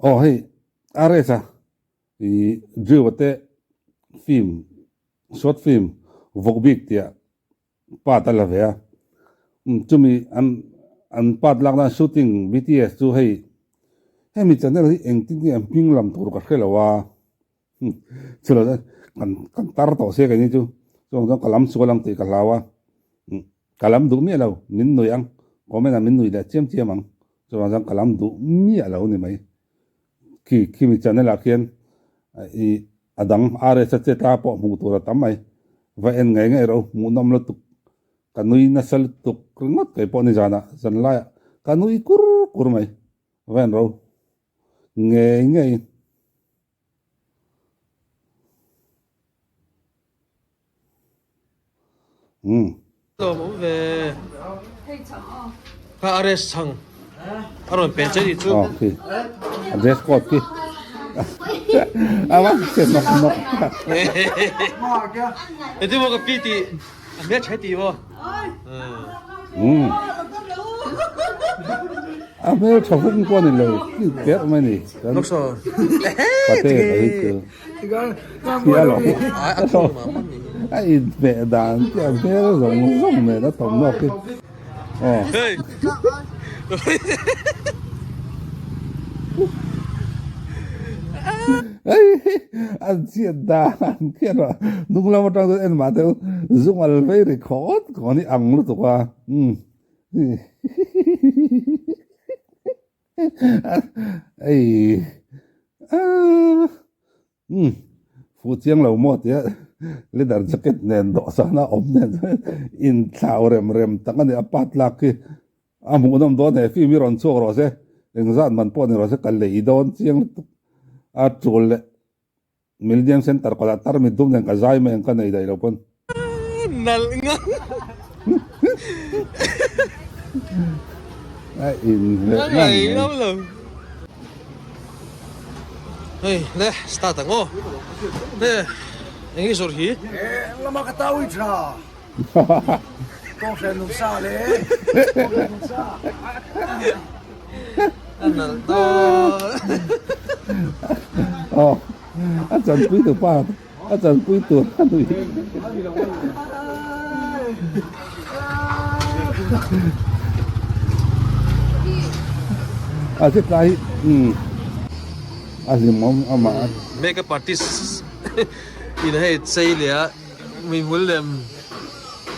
Aw hei RS a ih Drew a te film short film vawk bik tih ah part a la ve a chumi an an part lak nan shooting BTS chu hei hemi channel hi engtin nge an hming lam tur ka hre lo a chulo chuan kan kan tar tawh sia keini chu chuang chuan ka lam sual ang tih ka hlau a ka lam duh miah lo min nuih ang comment ah min nuih leh chiam chiam ang chuvang chuan ka lam duh miah lo ni mai khi khimi channel ah khian ih a dang RS a che tla pawh hmuh tur a tam mai va en ngei ngei rawh u hmuhnawm lutuk ka nui nasa lutuk ringawt kei pawh nizanah zanlaiah ka nui kur kur mai va en rawh u ngei ngei. Umm. Lawm awm ve. Kha arrest chhang a rawn pe che ni chu. Aw khi a dress code khi a va che nawk nawk. Eti maw ka pi ti a hmel tha ti maw. Umm. A hmel tha vung pawh a ni lo ki ber mai ni. Pate ka hi chu. Khi a lo a inhmeh dan khi a hmel zawng zawng nen a thawmhnaw khi aw. A chhiat dan khi a hnung lam atang chuan en mah deuh zung al vei ri khawt khawt hi ang lutuk a umm. Ei aaa umm fuh chiang lo maw tia leather jacket nen dawhsan a awm nen chuan inthlau rem rem tak a ni a part lak khi a hmuhnawm dawn he film hi rawn chhuak rawh se engzat man pawh ni rawh se ka lei dawn chiang lutuk a tul leh Millennium Center kawtah tarmit dum nen ka zai mai ang ka nei daih lo pawn. Nalh ngang. A in hleh ngang mai. Ngam lo. Hei le start ang aw. Le eng hi zawrh hi? Eng lama ka tau i tha. Kawnghren nungsa le. Kawnghren nungsa. A nalh dawn. Aw a chanpui tu pa a chanpui tur a nui. A che tlai hi umm a hlimawm amah. Makeup artist in hei chei leh a mihmul lem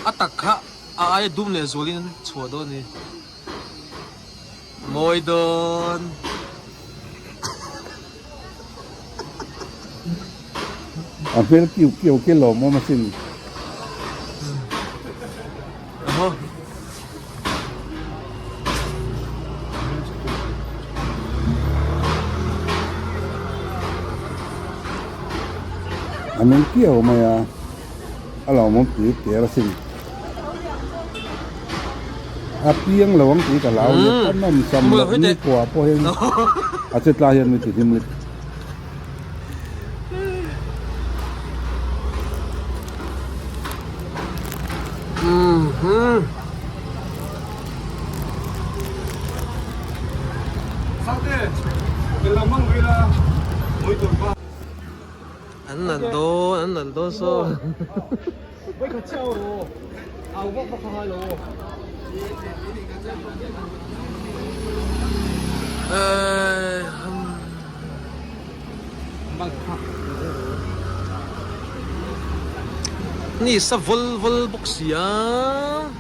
a tak kha a aia dum leh zualin chhuah dawn a ni. Mawi dawn. A hmel kiu kiu khi lawmawm asin. Aho. A meng kiau mai a, a lawmawm tih ter asin. A piang lo ang tih ka hlau nia ka nawm sam loh nikhua pawh hian a che tlai hian min ti hlim lit. An nalh dawn an nalh dawn saw. Ni sa vawl vawl bawk si a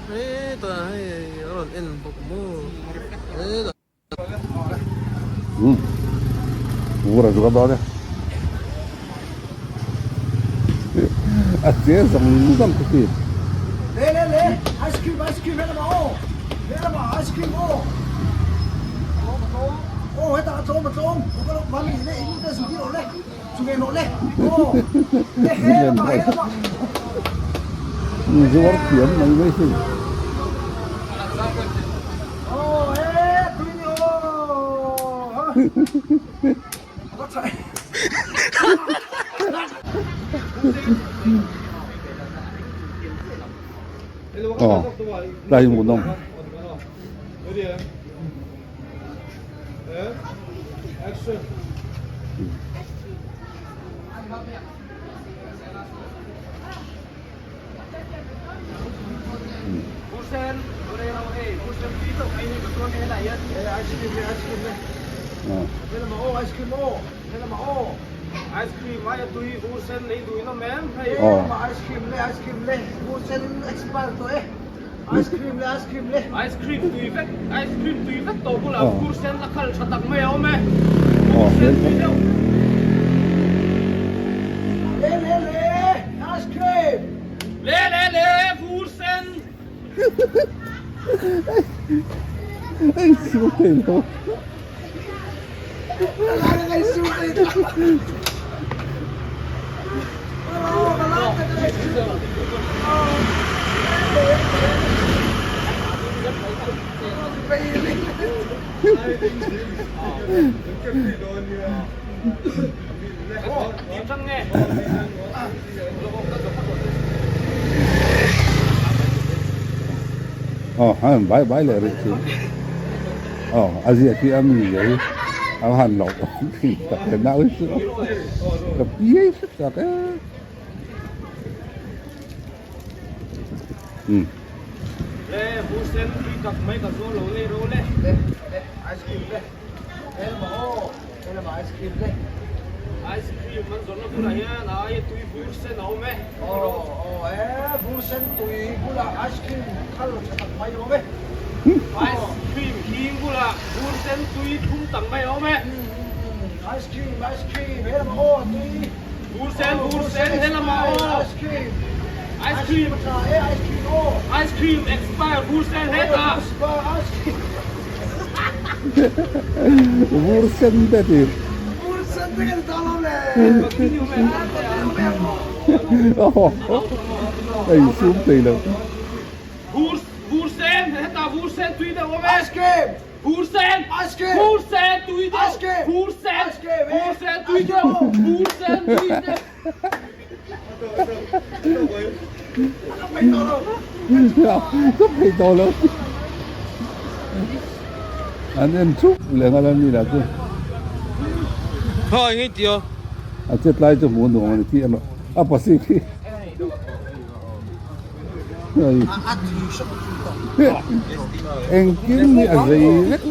hetah hei a rawn en bawk maw hetah. Vur a zuar dawn e. A che zawng zawng chu ti. Le le le ice cream ice cream helama aw helama ice cream aw aw heta a tlawm a tlawm mami le in te zu rawh le zu ve rawh le aw le helama helama Zuar thiam mai mai hi. Aw tlai hi hmuhnawm. Aw a rawn bai bai leh rih thin. Aw a ziah khi a mi zia hi a va han loh awm thin tak em nau hi chu ka piai hrep tak e. Umm. Le vur sen tui tak mai ka zuar lo le ro le. Le le ice cream le. Helma aw helma ice cream le. Ice cream an zawrhna bulah hian a aia tui vur sen a awm e. Aw aw e vur sen tui bulah ice cream khal tha tak mai a awm e. Ice cream hing bulah vur sen tui thlum tak mai a awm e. Ice cream ice cream helma aw a tui. Vur sen vur sen helama aw. Ice cream ice cream tha e ice cream aw. Ice cream expire vur sen hetah. Ice cream. Vur sen te ti. Vur sen te kan ta lo le. Ei sum thei lo. Vur vur sen hetah vur sen tui deuh awm e. Ice cream. Vur sen. Ice cream. Vur sen tui deuh. Ice cream. Vur sen. Ice cream. Vur sen tui deuh. Vur sen tui deuh. Ka phei tawh lo. An en thup leh nghal a ni lah chu. Kha eng tih a? A chet lai chu hmuh nuam a ni tih emaw a pasi khi. Engkim hi a zei vek.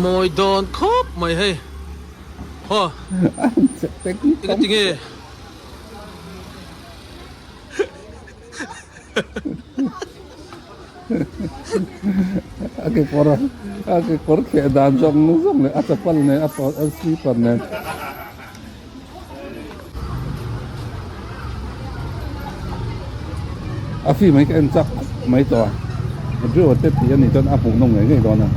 Mawi dawn khawp mai hei haw eng ti nge. A kekawr a kekawr thleh dan zawng zawng leh a chapal nen a slipper nen. A film hi ka en chak mai tawh a, Drew te tih a nih chuan a hmuh nawm ngei ngei dawn a.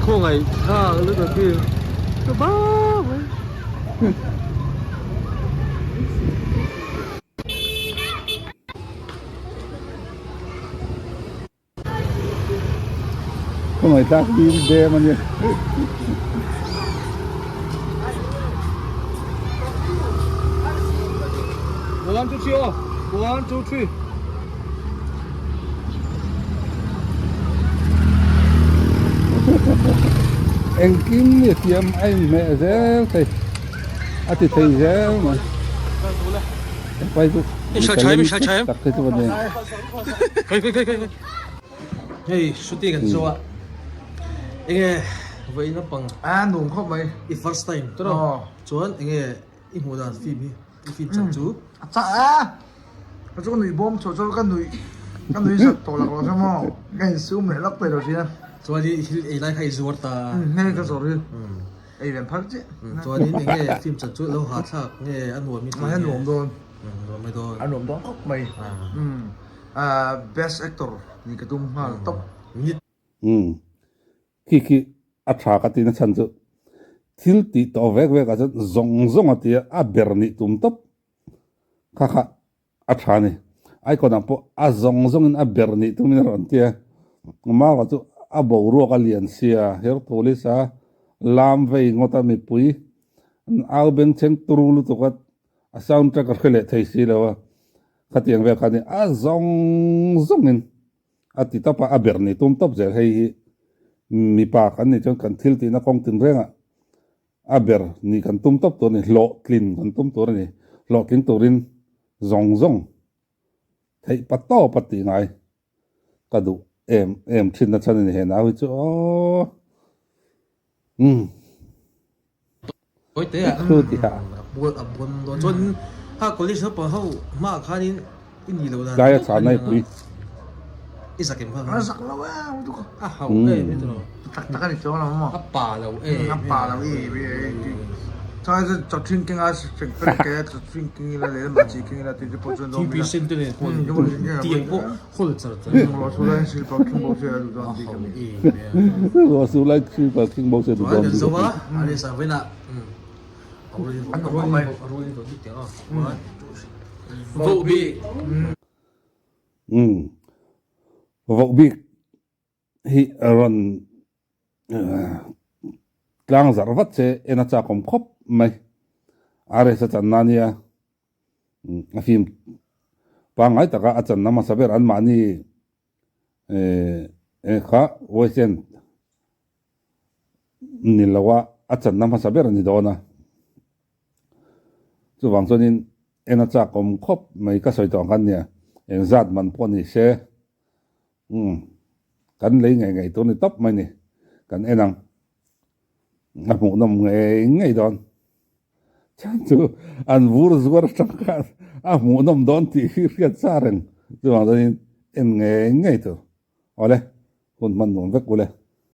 Khawngaih thlak lutuk hi ka ba mai. Khawngaih tlak bik dem a nia. One two three aw one two three. Engkim ni thiam a inhmeh zel thei a ti thei zel mai. Pai chu tak hi chu a ni. Hei shooting kan chu a enge vawi naupang a nuam khawp mai i first time tawh chuan enge i hmuh dan film hi i film chang chu a chak a ka chu ka nuih bawm chho chu ka nuih ka nuih zat tawh lak lo kha maw ka insum leh lak thei lo thin a chuan i thil ei lai kha i zuar ta hei ka zawr hi ei ven phal chiah chuanin enge film chan chu lo hahthlak nge a nuam i tih nge a nuam dawn nuam mai dawn a nuam dawn khawp mai Best actor nih ka tum nghal tawp. Umm khi khi a tha ka tihna chhan chu thil tih tawh vek vek ah chuan zawng zawng a tia a ber nih tum tawp kha kha a tha a ni. Icon ah pawh a zawng zawng in a ber nih tum in a rawn tia Mara chu a boruak a lian sia her police a. lam vei ngawt a mipui an au bengchheng turu lutuk a, a sound track a hre leh thei si lo a, khatiang vel kha a ni a zawng zawngin a ti tawp a, a ber ni tum tawp zel hei hi mipa kan nih chuan kan thil tihna kawng tinrengah a ber ni kan tum tawp tur a ni, hlawhtlin kan tum tur a ni, hlawhtling turin zawng zawng theih pa tawp a tih ngai ka duh em em thin na chhan a ni he nau hi chu aw umm Thu tih a Tlai a chhan a pui. Ruah sur lai silper khing bo se duh dawn bik a ti. Umm vohbik hi a rawn tlang zarh vat che en a chak awm khawp mai. RS a channa ania a film pangngai taka a channa hmasa ber anmahni eh kha West End ni lo a a channa hmasa ber a ni dawn a. Chuvang chuanin en a chak awm khawp mai ka sawi tawh ang khan nia engzat man pawh ni se umm kan lei ngei ngei tur ni tawp mai ni kan en ang a hmuhnawm ngei ngei dawn chhan chu an vur zuar atang khan a hmuhnawm dawn tih hi hriat sa reng chuvang chuanin en ngei ngei tur awle hun hman nuam vek ule.